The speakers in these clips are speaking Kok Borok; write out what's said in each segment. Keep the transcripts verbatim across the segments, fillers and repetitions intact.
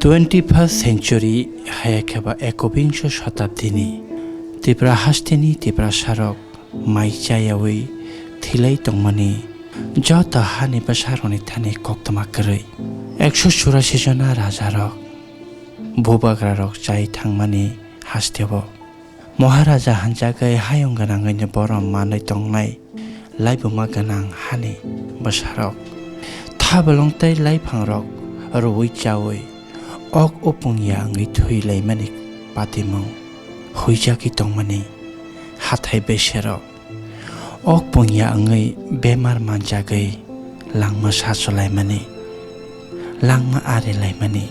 Twenty-first century haya khe ba ekobingso shatabdini Tripura hasteni Tiprasarok mai chayawi thwilai tongmani joto hani bwsarokni thani koktwma kwrwi. Ekso churasi jona rajarok, bubagrarok chai thangmani hasteo Maharaja hanjagwi hayung gwnangwino borom manwi tongnai laibuma gwnang hani bwsarok, thabolong tei laiphangrok rwui chaui ok upung ya wngwi thwi laimani patimung huijagwi tongmani hathai beserok, ok pungya wngwi bemar manjagwi langma sachu laimani, langma ari laimani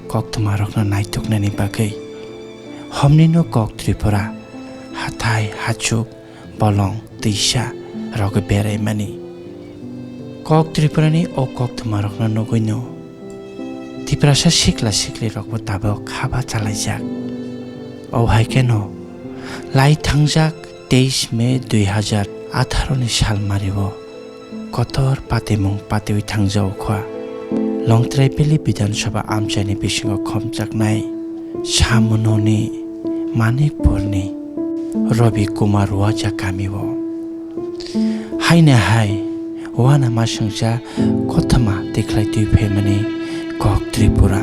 koktwmarokno naituknani bagwi Homnino kok Tripura hathai hachuk bolong twisa rogwi beraimani. Kok Tripurani o koktwmarokno nugwino Tiprasa sikla siklirokbo tabuk haba chalaijak. O hai kheno lai thangjak teis May dui hazar atharo ni salmario kotor patimung patiwi thangjago kha. Longtrai Valley Bidhan Sabha amchaini bisingo khomjaknai Samunoni Manikpurni Robi Kumar Waja kamio. Haino hai uanama swngcha kothoma tikhlai twi phaimani kok Tripura.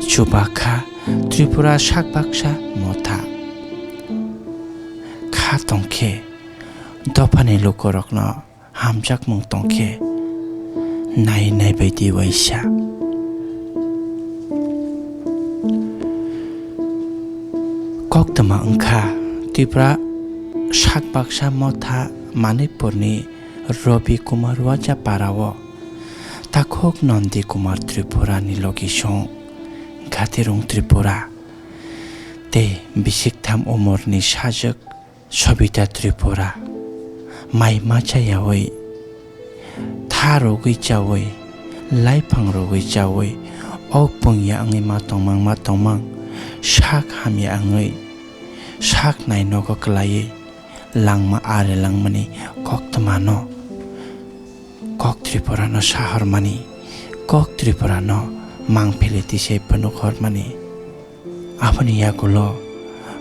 Chubakha Tripura sak baksa motha. Kha tongkhe dophani lukurokno hamjakmung tongkhe nai nai bai di waisa. Koktwma wngkha Tripura sak baksa motha Manikpurni Robi Kumar Waja parao takhuk Nondi Kumar Tripurani logisong Ghatirung Tripura tei bisiktham umorni sajwk Sobita Tripura mai ma chayawi, tha rogwi chawi, laiphang rogwi chawi, ok pungya wngwi ma tongmang ma tongmang, sak hamya wngwi, sak nai nogo kwlaiwi langma ari langmani koktwmano kok Tripurano sahormani, kok Tripurano mangphili tisai phunuk hormani. Aboni yagulo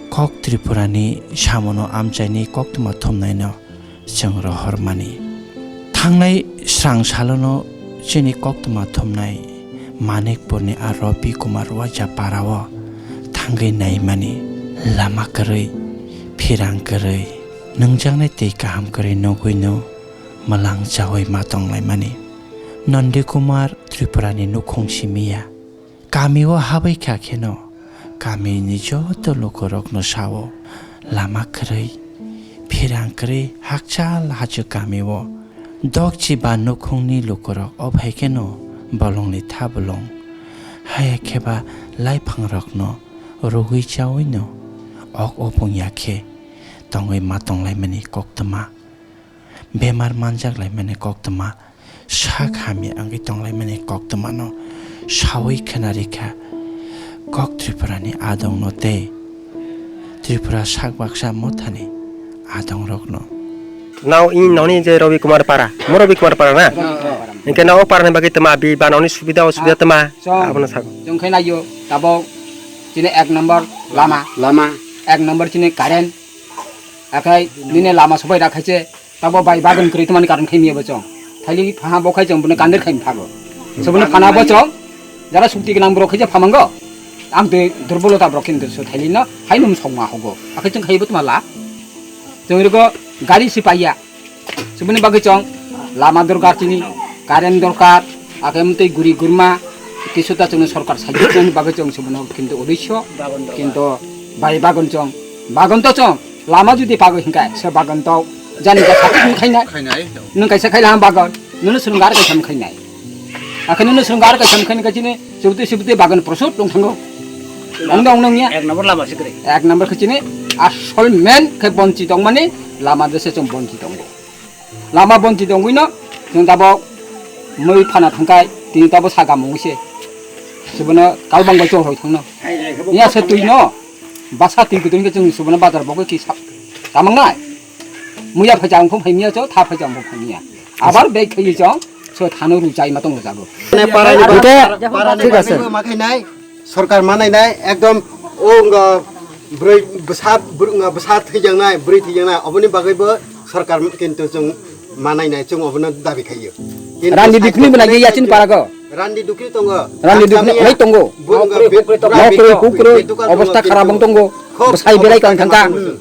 kok Tripurani samono amchaini koktwma thumnaino chwng rohormani. Thangnai srang salono chini koktwma thumnai Manikpurni a Robi Kumar Waja parao thangwi naimani. Lama kwrwi, phirang kwrwi, nungjaknai tei kaham kwrwi nugwino mwlang chawi ma tonglaimani. Nondi Kumar Tripurani nukhung simiya. Kamio habwi kha kheno, kamini joto lukurokno sao, lama kwrwi, phirang kwrwi, hakchal hachwk kamio. Dokchi ba nukhungni lukurok o phai kheno bolongni thabolong, haya khe ba laiphangrokno rwgwi chawino ok opung ya khe tongwi ma tonglaimani koktwma. Bemar manjak laimani koktwma, sak hamya wngwi tonglaimani koktwmano sawi khwnarikha kok Tripurani adongno tei Tripura sak baksa mothani adongrokno. Nao i noni je Robi Kumar Para, mo Robi Kumar Para na? Hingke nao o Parani bagwi tma bi ba noni subida osubida tma? Chong. Abono sago. Chong khe naiyo, tabok chini ek number lama. Lama. Ek number chini current. Akhai nini lama sobai rakhaise, tabo bai bagan kwrwi tongmani karon khai miya bo chong. Thaili phaha bo khai chong, bune kandir khai phago. Sobone phana bo chong, jara sukti gwnang borok khaise phamango. Ang tei durbolota borok khe so thaili no, hai num songma hogo. Akhai chong khai bo tma la. Chong rego gari si paiya. Soboni bagwi chong lama dorkar chini, current dorkar, akhai mtwi guri gurma, kisu ta chwngno sorkar sajwknani bagwi chong sobono kintu odisho, kintu bai bagon chong, bagon to chong, lama judi pago hinkai, se bagon to jani ja sakhi khainai, khainai. Nwng kaisa khai lama bagon, nwno swrwng ar kaisa khainai. Akhai nwno swrwng ar kaisa khainai kachini, subti subti bagon prosot tong thango. Ongno ongno ya. Ek number lama sikre. Ek number kachini, asol men khai bonchi tongmani, lama dese chong bonchi tongo. Lama bonchi tongwino, chwng tabok mui phana thangkai, tini tabok saga mungwi se. Chwbono kalbang bai choroi thangno. Nya se twi no, basa twi kudun ke chwng chwbono bazar bokhe ki sap. Tamang nai. Muya phai chang phung phai miya cho, tha phai chang phung phai miya. Abar bag khai chong, Thano rw chai ma tong rw jago. Mane para ni Hingke, para ni thik ase. Bagwi ma khainai, sorkar manai nai, ekdom o wngkha bwrwi bwsa, bwrwi wngkha bwsa thwijaknai, bwrwi thwijaknai, oboni bagwi bo sorkar kintu chwng manai nai, chwng obono dabi khaio. Kintu Randi sai dukni bo nai tongmani yachin para ko. Randi dukni tongo. Randi dukni Ang olai tongo. Bo wngkha Nokri, be-, bukri, be dukan tongo, obostha kharap kintu wng tongo. Khub Bwsai berai obostha kang thangka. Khama tongo.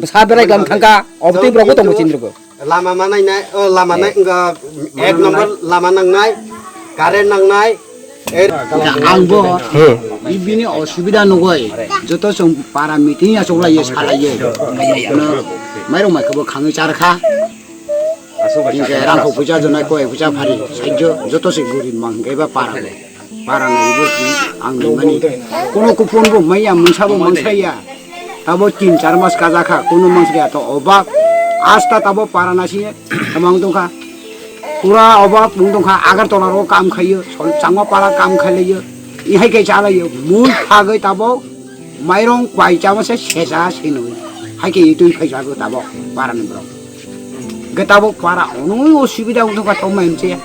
Bwsa berai kang thangka. Oboni bagwi Obotwi tongo chindriko. Lama manai nai, o lama nai wngkha ek number lama nangnai, current nangnai. Er Ang bo Hmm. bini osubida nugwi joto chwng para meeting ya choklai ye salai ye. Mano mairok mai khe bo khangwi char kha. Hingke rangkho puja jonai koi puja phari saijo joto se guri mang khe ba para. Para nai bo ang nai mani. Kono kupon bo maya mungsa bo mangsaya. Tabo tin char mas kaja kha kono mangsaya to obak. Asta tabo para nasi tamang tongkha. Pura obak mung tongkha Agartala ro kam khayo. Sol changma para kam khailaiyo. Ihai kai chalayo. Mui khagoi tabo. Mairong kwai chama se sesa sinui. Hai ke itui phai jago tabo para ni borok. Ge tabo para onoi osubida wng tongkha tongmai mse.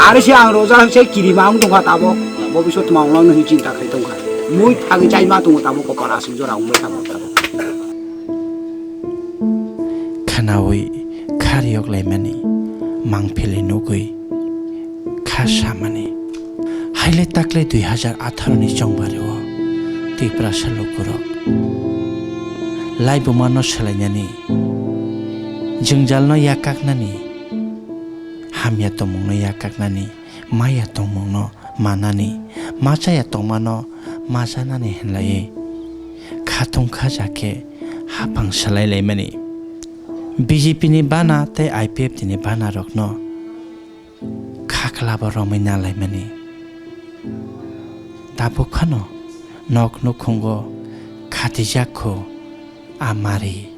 Are se ang roja se kirima wng tongkha tabo. Bo biso tma wng lang hinwi chinta khai tongkha. Mui thagwi chai ma tongo tabo ko para aswk jora wngwi tabo tabo. Khanaui khariyok laimani mangphili nugui kha samani. Haile takle dui hajar atharo ni chongbari o Tiprasa lukurok laibuma no swlainani, jwngjal no yakaknani, hamya tongmung no yakaknani, maya tongmung no manani, machaya tongma no majanani hinlaiwi khatung khaja khe haphang swlai laimani. B J P ni bana tei I P F T ni bana rokno khaklabo romwi nalaimani. Tabuk phano nok nukhungo khatijak kho a mari.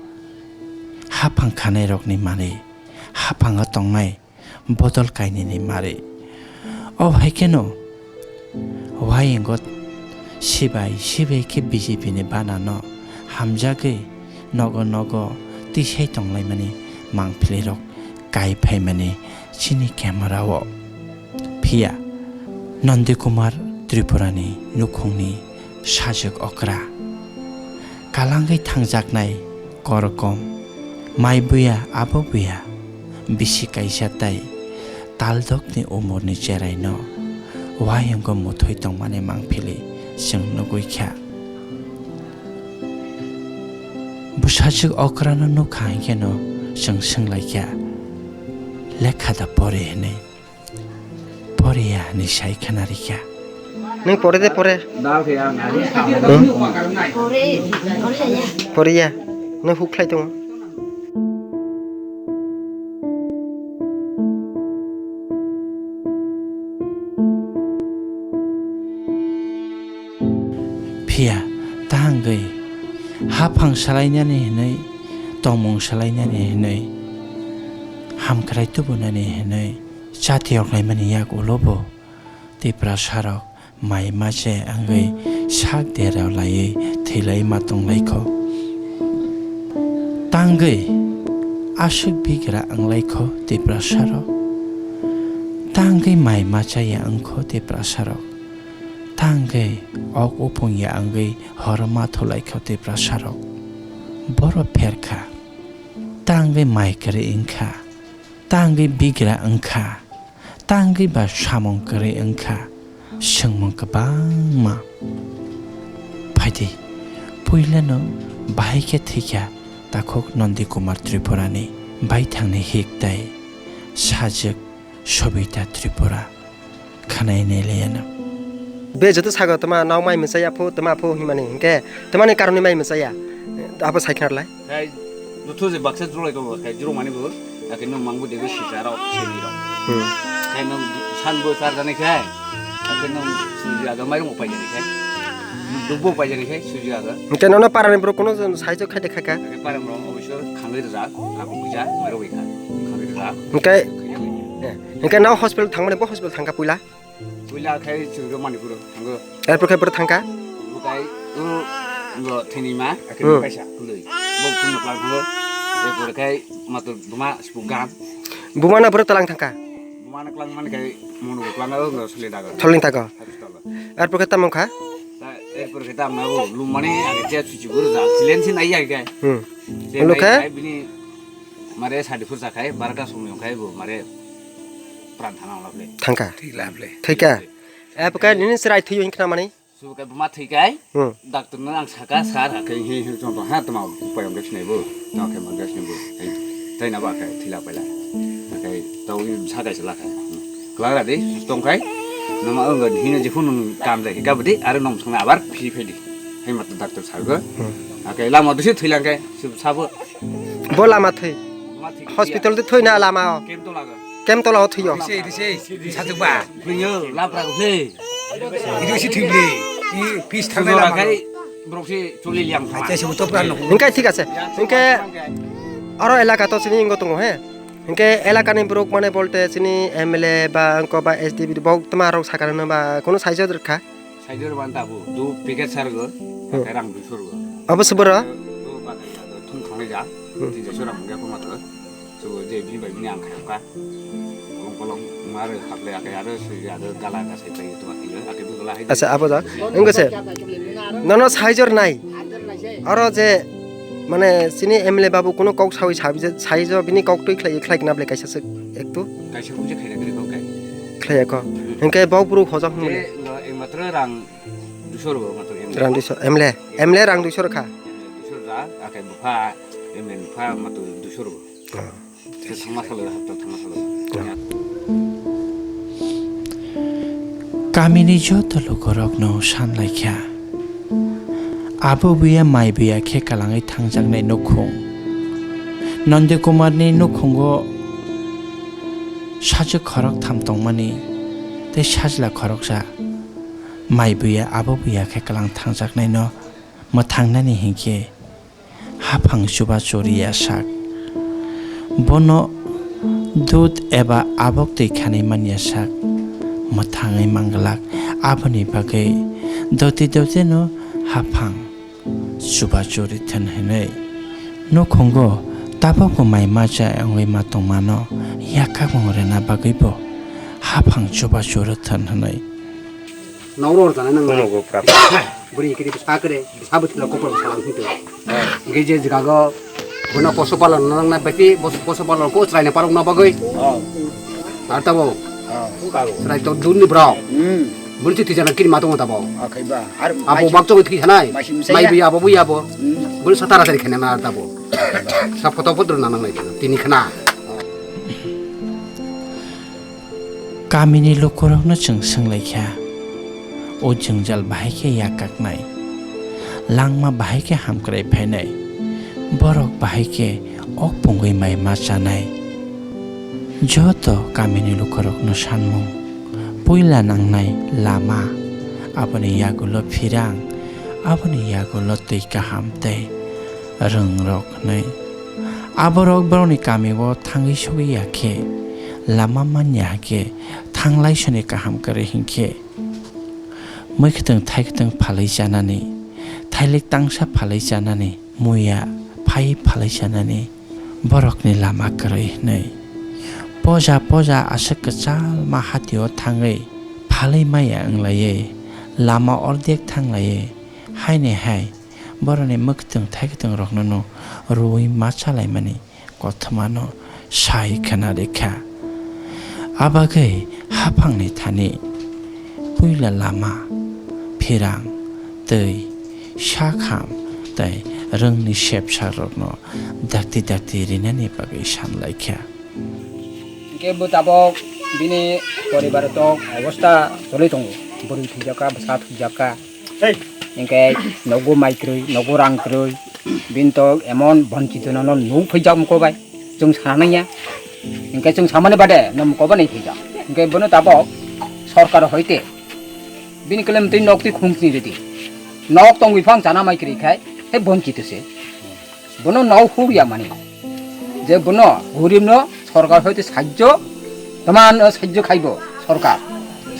Haphang khanai rokni mari, haphango tongnai bodol kainwini mari. O hai kheno waywngo sibai sibai khe B J P ni bana no hamjagwi nogo nogo tisai tonglaimani mangpili rok kai phaimani chini camera o. Phiya Nandi Kumar Tripura ni nukhungni sajwk okra. Kalangwi thangjaknai korokom, mai buya abo buya, bisi kaisa tai taldokni umorni cheraino waywngo muthoi tongmani mangphili chwng nugwi kha. Bwsajwk okrano nukha hwnkheno chwng swnglaikha, "Lekha da pore?" hwnwi. Poriya hinwi sai khna rikha. Nwng pore de pore? Hmm? Poriya. Nwng hukhlai tongo. Phiya ta hwngwi haphang salainani hinwi, tongmung salainani hinwi, hamkrai tubunani hinwi, Chati yoklaimani yak ulo bo Tiprasarok mai mache wngwi sak dera laiwi thwilai ma tonglaikho. Tangwi aswk bigra wnglaikho Tiprasarok. Tangwi mai machaya wngkho Tiprasarok. Tangwi ok upungya wngwi hor ma thulaikho Tiprasarok. Boro pherkha. Tangwi mai kwrwi wngkha. Tangwi bigra wngkha, tangwi ba samung kwrwi wngkha, swngmung kwbangma. Phaidi, puilano bahai khe thwikha takhuk Nandi Kumar Tripurani baithangni hik tai sajwk Sobita Tripura. Khanai nai laiya no. Be joto sago tama nao mai mwchaya pho, tama pho hinmani hinkhe tamani karoni mai mwchaya. Abo sai khna rwlai. Khai jotho je baksa jrolai tongo, khai jromani bo, ake no mangbo dego sijaro, sini rok. Hmm. Khai no san bo char jani khai, ake no suji aga mairung upai jani khai. Dukbo upai jani khai, suji aga. Hinkhe nono parani borok kono saijo khai de khai kha. Ake parang rok obiso khangri rwjak, abo buja, mairung bai kha. Khangri rwjak. Hinkhe, eh, hinkhe nao hospital thangmani, bo hospital thangkha puila? Puila khai chwng rw Manipur o thango. Erpor khai bwrwi thangkha? Bo khai o, bo thwinwi ma, hmm, kaisa kwlwi. Bo phunukla thango. Erpor khai mato buma sipuk gan. Buma na bwrwi twlang thangkha? Mana klang mana kai mono klang o ngo suli daga. Tholing tago. Habis tago. Arpor khe tamo kha? Ta erpor khe tamo bo lum mane age che chuchu guru ja. Silen sin ai ai kai. Hmm. Silen Ulu ai kha? Ai bini mare sadi phur ja kai, barata sumyong kai bo mare pran thana ola ble. Thangka. Thik la ble. Thika. Arpor khe nini serai thuyo hinkna mani? Suka buma thwi kai, Hmm. Doctor no ang saka, sar, hakai, he, he, chong tong, ha, tama, upai ang gasinai bo, tama, khe, man gasinai bo, hai, tai na ba, kai, thila paila, hakai, tau, i, sakai, sala kai, hmm. Klara de, tong kai, nama, ang, hino, je, phun, kam, jai, hika, budi, are, nom, song, abar, phi, phi, di, hai, mat, doctor, sar, go, Hmm. Hakai, lama, dusi, thwi, lang, kai, sub, sabo, Bo lama thwi. Buma thwi, Hospital de thwi na lama o. Kem to laga. Kem tola o thwi o. Rise, rise, sajwk ba. Bini labra khe. Idu si thwi bri. I pis thang Sujora lama. Kai borok si chuli liang thang. Acha, si utok ran no. Hingke thik ase. Hingke aro elaka to sini ingo tongo he. Hingke elaka ni borok mane bolte sini M L A ba angko ba S D B borok tma rok sakana no ba kono saijo rwkha. Saijo rwban tabu. Du packet sargo. Hmm. Kai rang duiso rwgo. Abo se boro? Du ba kai ya, du thung thangnai ja. Hmm. Tin jaso rang mungya ko mato. So je bini bai bini ang khai ka. Kolong kolong mare haple akai aro sui aro gala ga sai pai tu akai akai du gala hai. Asa abo da. Engko se. Nono saijo rwnai. Aro je mane sini M L A babu kuno kok sawi sabi je saijo bini kok twi khlai khlai na ble kaisa se ektu. Kaisa buje khaina kri kok kai. Khlai ko. Hingke bok bru hojak hwn. Je lo ek matro rang duiso rwgo matro em. Rang duiso, M L A, M L A rang duiso rwkha. Duiso rwja, akai bupha, M L A bupha matro duiso rwgo. Ah. Khe thangma salo, hapta thangma salo. Ah. Kamini joto lukorokno sanlaikha. Abo buya mai buya khe kalangwi thangjaknai nukhung. Nandi Kumarni nukhungo sajwk khoroktham tongmani tei sajla khoroksa. Mai buya abo buya khe kalang thangjaknaino mwthangnani hinkhe haphang chuba churi ya sak. Bono dud eba abok twi khanai man ya sak. Mwthangwi manglak aboni bagwi doti dotino haphang chuba churi thwn hwnwi nukhungo tabukbo mai macha wngwi ma tongmano yakhakmung rwna bagwibo haphang chuba churi thwn hwnwi. Noro rwchana nang nai. Bwrwi kiri bwsa kre, bwsa bwthwla kopor bwsa lang hinto. Hingke je jwgago bono poso palon nang nai bati, poso palon ko chwraina palok na bagwi. Ar tabo. Chwrai to dun ni bwrok. Bwrwi twi twijana kiri ma tongo tabo. Abo bak chogwi twi sanai. Mai bwi abo bwi abo. Bwrwi sa tara tari khena na ar tabo. Sa photo photo na nang nai tini khna. Kamini lukurokno chwng swnglaikha, o jwngjal bahai khe yak kaknai, langma bahai khe hamkrai phainai, borok bahai khe ok pungwi mai ma chanai. Joto kamini lukurokno sanmung, puila nangnai lama, aboni yagulo phirang, aboni yagulo twi kaham tei rwngrok hwnwi. Aborok borokni kamio thangwi sogwi ya khe, lama man ya khe, thanglai soni kaham kwrwi hinkhe, mwkhwtwng thaikwtwng phalwi chanani, thailik tangsa phalwi chanani, muya phai phalwi chanani, borokni lama kwrwi hwnwi. Poja poja aswk kwchalma hatio thangwi phalwi maya wnglaiwi, lama ordek thanglaiwi, haini hai borokni mwkhwtwng thaikwtwng rokno no rwui ma chalaimani kothomano sai khna rikha. Abagwi haphangni thani puila lama, phirang, twi, sakham tei rwngni sepsa rokno dakti dakti rinani bagwi sanlaikha. Hingke bo tabok bini poribar tok obostha choli tongo, bwrwi thwijakha, bwsa thwijakha. Hingke nogo mai kwrwi, nogo rang kwrwi, bini to emon bonchito no nuk phaijak muko bai, chwng sana nangya. Hingke chwng samani bade no muko bani phaijak. Hingke bono tabok sorkar hoite bini kelemtwi nok twi khumtwi ridi. Nok tongwi phang chana mai kwrwi khai, tei bonchito se. Bono nao huk ya mani. Je bono gorib no sorkar hoite sajjo, tama no sajjo khaibo sorkar.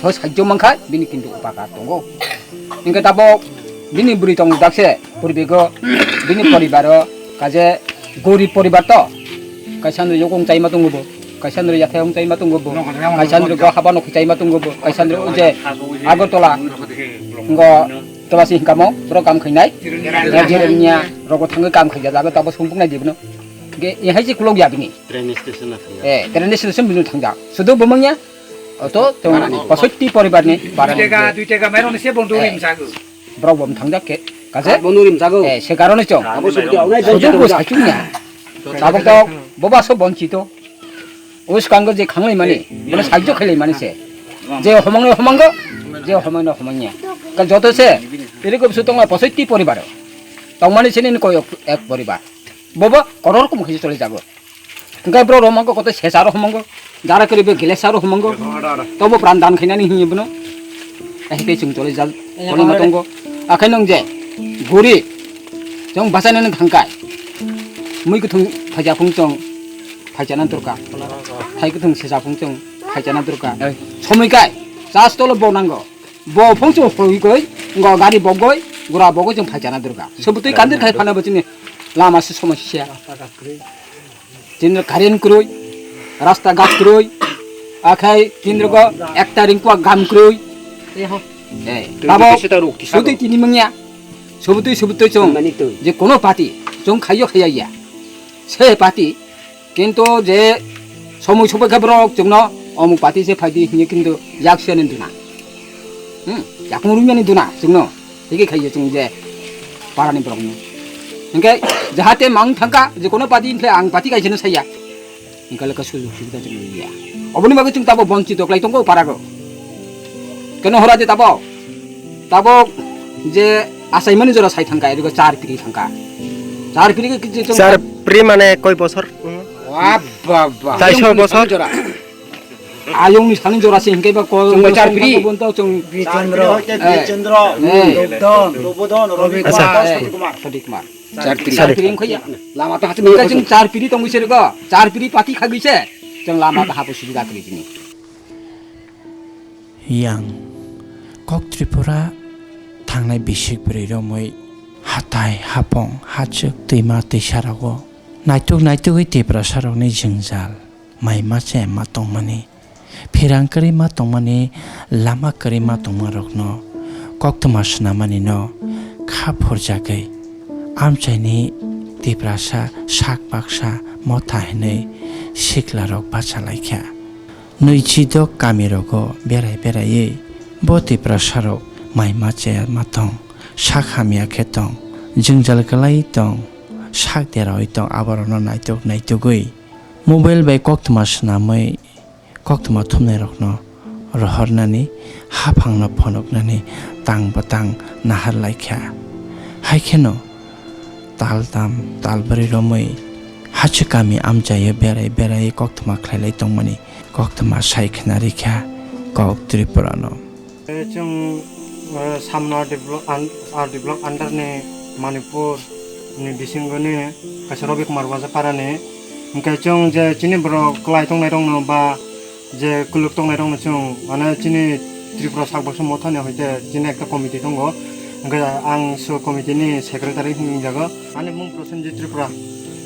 So sajjo mankha bini kintu upakar tongo. Hingke tabok bini bwrwi tongo dakse, purbigo bini poribaro kaje gorib poribar to. Kaisa no yokong chaima tongo bo. Kaisa nrwi yathai hong chaima tongo bo. Kaisa nrwi go haba no khwi chaima tongo bo. Kaisa nrwi o je Agartala ngo tobasi hingkamo bro kam khainai. Jeremia rogo thangwi kam khaija jabe tabo songpung nai dibono. Ge e hai je kulok ya bini. Train station na thangja. Eh, train station bini thangja. Sudu bo mangya. Oto tong pasoti poribar ni para. Dui taka, dui taka maironi se bondo rim jago. Borok bo thangja ke. Kaje? Bondo rim jago. Eh, se karone chong. Abo sudu ya, onai sudu bo thangja. Sachung ya. Tabok to boba so bonchito. O swkango je khanglai mani, bono sahajyo khailai mani se. Je homong no homango, je homong no homongya. Ka joto se, iri ko bisu tongma pasoti poribar. Tongmani sini ni koyok ek poribar. Bobo koror kum khaisi choli jago. Engkai bro romango koto sesaro homango. Jara kiri be gelesaro homango. Tobo pran dan khainani hinye bono. Ahite chung choli jal, choli matongo. Akhai nong je, guri, chong basai nani thangkai. Mui kuthung thaja phung chong. Phaijana durga. Thai kuthung sesa phung chwng phaijana durga. Somoi kai. Chas tolo bo nango. Bo phung chwng phoi koi. Ngo gari bogoi. Gura bogoi chwng phaijana durga. Sobutui kandir khai phana bo chini lama se somosya. Chini current kroi. Rasta ghat kroi. Akhai chini go ekta ringkua gam kroi. Eh, tabo sudui tini mungya. Sobutui sobutui chwng je kono party chwng khaiyo khaiya ya. Se party Kintu je somoi sobai khe borok chwngno omuk party se phaidi hinwi kintu yak siani duna. Hmm, yakung rumyani duna chwngno. Hike khaiyo chwng je parani borokno. Hingke jahate mang thangka je kono party hingkhe ang party kaisano saya. Hingkhe lekha sujug subida chwng ya. Oboni bagwi chwng tabo bonchito klai tongo parago. Keno hora je tabo, tabo je asaimani jora sai thangka, ergo char piri thangka. Char piri ke je chwng Char pri mane koi bosor? Wah, ba, ba. Chai so bosor? Jora. Ayong ni sani jora se hingke ba ko. Chwng bai char piri? Bonto chwng Bichandra, eh, Bichandra, eh, Dobdon, Dobodon, Robi Acha. Kumar, Soti Kumar. Char piri. Char piri wngkha ya. Lama ta hati. Chwng char piri tongwi se rego. Char piri pati khagwi se. Chwng lama ta hapo subida kwrwi tini. Yang kok Tripura thangnai bisik bwrwi romwi hatai hapong hachwk twima twisarogo naituk naitugwi Tiprasarokni jwngjal mai ma chaya ma tongmani, phirang kwrwi ma tongmani, lama kwrwi ma tongmarokno koktwma swnamani no kha phurjagwi amchaini Tiprasa sak baksa motha hinwi siklarok bacha laikha. Nwichidok kamirogo berai beraiwi bo Tiprasarok mai ma chaya ma tong, sak hamya khe tong, jwngjal kwlaiwi tong, sak deraui tong, aborokno naituk naitugwi mobile bai koktwma swnamwi koktwma thumnairokno rohornani, haphangno phunuknani tang bwtang nahar laikha. Hai kheno tal tam tal bwrwi romwi hachu kami amchaio berai berai koktwma khlailai tongmani koktwma sai khna rikha kok Tripurano. Chwng, eh, Samno R D block, an-, R D block under ni Manipur ni bisingo ni kaisa Robi Kumar Wajapara ni. Hingke chwng je chini borok kwlai tongnai rokno ba je kuluk tongnai rokno chwng mane chini Tripura Sak Baksa Mothani hoite chini ekta committee tongo. Hingke ang so committee ni secretary hinwi jago. Ani mung Prosenjit Tripura.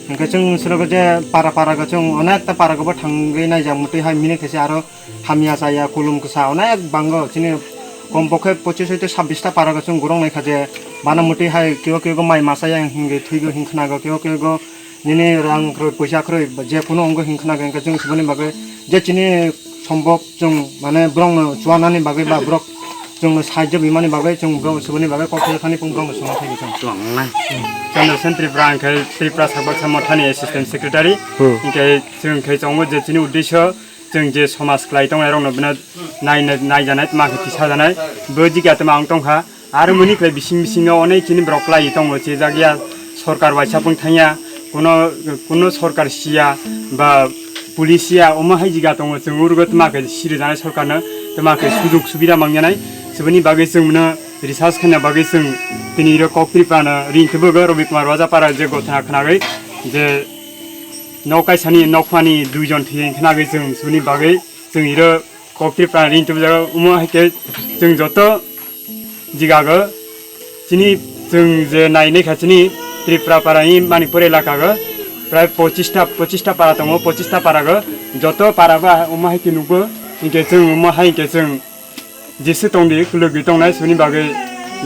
Hingke chwng srogo je para para go chwng onek ta para go bo thangwi naijak mutwi hai mini khe se aro hamya chaya, kulum kwsa onek bango chini kom pokhe pochis hoite sabbish ta para go chwng gorok naikha je bana mutwi hai kebo kebo mai masa yang hingwi thwigo hing khnago, kebo kebo nini rang kwrwi, poisa kwrwi, je kuno wngwi hing khnago, hingkhe chwng suboni bagwi je chini sombok chwng mane borokno chuanani bagwi ba borok chwngno sahajyo bimani bagwi chwng borok suboni bagwi kok khe thani pung borokno swngna thaigo chwng. Chwng nai. Chandra Sen Tripura, hingkhe Tripura Sak Baksa Mothani assistant secretary, hmm, hingkhe chwng khe chongo je chini uddesyo, chwng je somaj kwlai tongnai rokno bino nai, nai, naijanai, tma khe tisa janai, bo jikya tma ang tongkha. Aro muni khlai bising bisingo onek chini borok kwlai tongo, chejak ya, sorkar bai sapung thangya, kuno, kuno sorkar siya ba police siya, omo hai jiga tongo, chwng urugo tma khe siri janai sorkarno, tma khe sujug subida mangyanai, chiboni bagwi chwng mano research khaina bagwi chwng tini iro kok Tripurano ring khe bogo Robi Kumar Wajapara je gotna khnagwi je nok kaisani nokphani duijon thwi khnagwi chwng chiboni bagwi chwng iro kok Tripura ring tubujak omo hai khe chwng joto jigago chini chwng je nai nai kha chini Tripura para ni Manipur elaka go Prai pochista, pochista para tongo, pochista para go joto para ba omo hai khe nukgo, hinkhe chwng omo hai khe chwng jesa tongdi, khulugwi tongnai suboni bagwi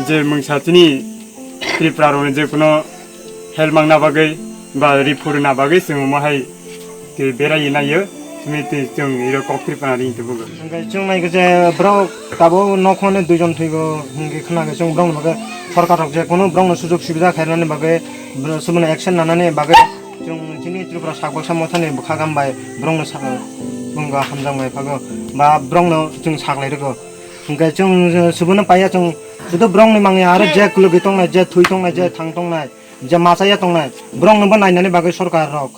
je mungsa chini Tripura rokni je kuno help mangna bagwi ba ri phurna bagwi chwng omo hai khe berai naio, simi twi chwng iro kok Tripura ri tubugo. Hwnkhe chwng nai khe je borok tabuk nokhone duijon thwigo hwnkhe khna khe chwng borokni bagwi sorkar rok je kuno borokno sujok subida khairoknani bagwi bro-, suboni action nanani bagwi chwng chini Tripura sak baksa mothani bwkha gam bai borokno sa-, bongga hamjakmai phago ba borokno chwng saklai rwgo. Hwnkhe chwng, eh, suboni paiya chwng judu borokni mangya aro je kulugwi tongnai, je thwi tongnai, je thang tongnai, je machaya tongnai, borokno bo nainani bagwi sorkar rok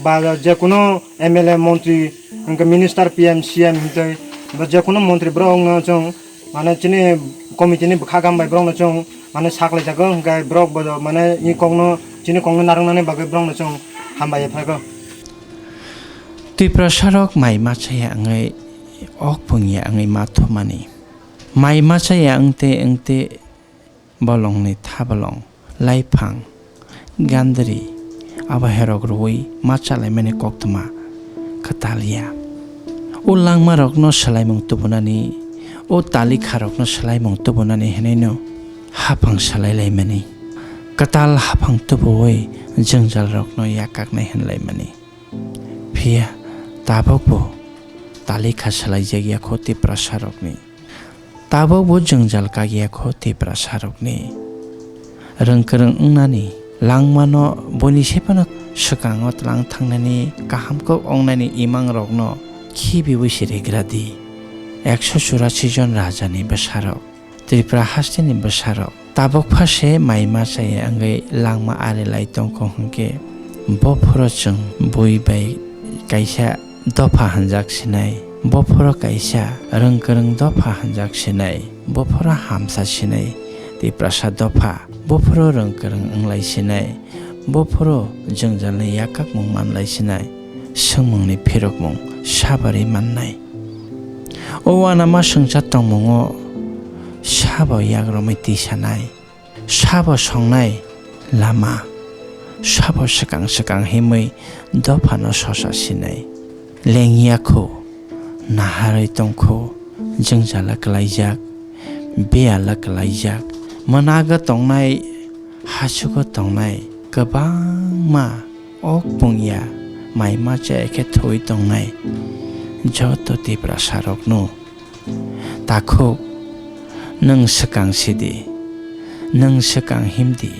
ba je kuno M L A, montri, hwnkhe minister, P M, C M hwnkhe ba je kuno montri borokno chwng mane chini committee ni bwkha gam bai borokno chwng mane saklai jago, hwnkhe borok bo mane i kokno chini kokno narwknani bagwi borokno chwng hambai phago. Twiprasarok mai machaya wngwi ok pungya wngwi ma thumani. Mai machaya wngte wngte bolongni thabolong, laiphang, gandri, abo herok rwui ma chalaimani koktwma kwtal ya. O langmarokno swlaimung tubunani, o talikharokno swlaimung tubunani hwnwino haphang swlailaimani. Kwtal haphang tubuwi jwngjalrokno yakaknai hwnlaimani. Phiya tabukbo talikha swlaijakya kho Tiprasarokni. Tabukbo jwngjal kakya kho Tiprasarokni. Rwngkwrwng wngnani langmano buini sephano swkango tlang thangnani kaham kok wngnani imangrokno khibiwi sirigra di. Ekso churasi jon rajani bwsarok. Tripura hasteni bwsarok tabuk pha se mai machaya wngwi langma ari lai tongkho hwnkhe, bophoro chwng bui bai kaisa dopha hwnjak sinai, bophoro kaisa rwngkwrwng dopha hwnjak sinai, bophoro hamsa sinai, Tiprasa dopha, bophoro rwngkwrwng wnglai sinai, bophoro jwngjalni yakakmung manlai sinai, swngmungni phirokmung sabarwi mannai. O uanama swngchar tongmungo sabo yakromwi tisanai, sabo songnai lama, sabo swkang swkang himwi dophano sosa sinai. Lengya kho, naharwi tongkho, jwngjala kwlaijak, biyala kwlaijak, mwnago tongnai, hachugo tongnai kwbangma ok pungya mai machaya khe thwi tongnai joto Tiprasarokno. Takhuk, nwng swkang sidi, nwng swkang himdi,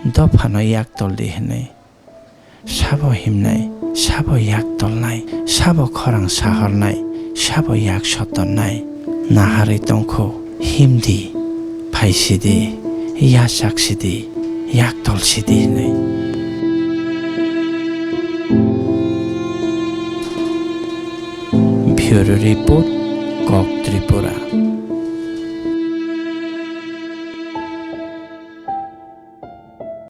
dophano yak toldi hwnwi. Sabo himnai, sabo yak tolnai, sabo khorang sahornai, sabo yak sotonnai. Naharwi tongkho, himdi, phaisidi, yachaksidi, yak tolsidi hwnwi. Bureau Report, Kok Tripura.